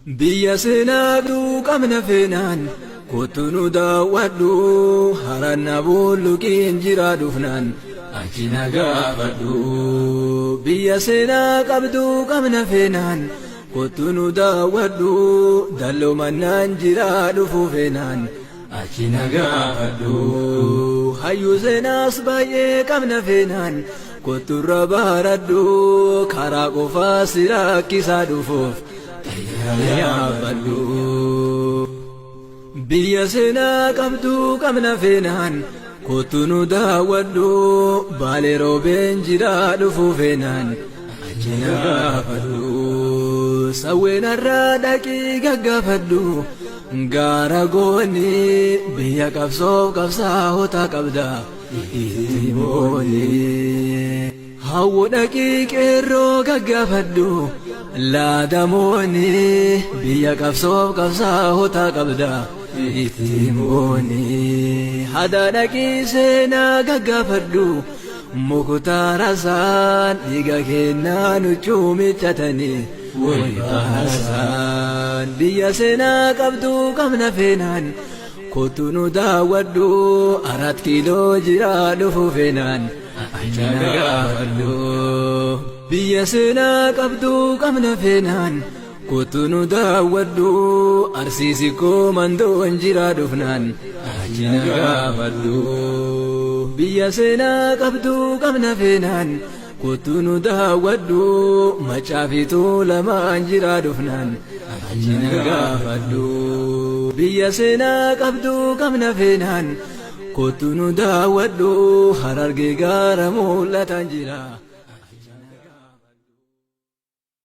Biyya seenaa qabdu qabna feenaan kottu nu daawwadhu haranna bulluqiin jira dhufnaan achi na gaafadhu. Biyya seenaa qabdu qabna feenaan kottu nu daawwadhu dalloo mannaan jira dhufu feenaan achi na gaafadhu. Hayyuu seenaas baay'ee qabna feenaan kottu irra baradhu karaa qofaa si rakkisaa dhufuuf xayyaara yaabbadhu. Biyya seenaa qabdu qabna feenaan kottu nu daawwadhu baalee roobeen jira dhufu feenaan achi na gaafadhu. Sawweenarraa dhaqii gaggaafadhu gaara goonni biyya qabsoof qabsaa'ota qabda itti booni. Hawwu dhaqii qeerroo gaggaafadhu laadamoonni biyya qabsoof qabsaa'ota qabda itti booni. Hada dhaqii seenaa gaggaafadhu muktaarasaan dhiiga kennaa nuchuu miccatanii wal baasaan. Biyya seenaa qabdu qabna feenaan kottu nu daawwadhu 4 kiiloo jira dhufu feenaan achi na gaafadhu. Biyya seenaa qabdu qabna feenaan kottu nu daawwadhu arsiisi koo mandoon jira dhufnaan achi na gaafadhu. Biyya seenaa qabdu qabna feenaan kottu nu daawwadhu macaafituu lamaan jira dhufnaan achi na gaafadhu. Biyya seenaa qabdu qabna feenaan kottu nu daawwadhu harargee gaara mul'atan jira.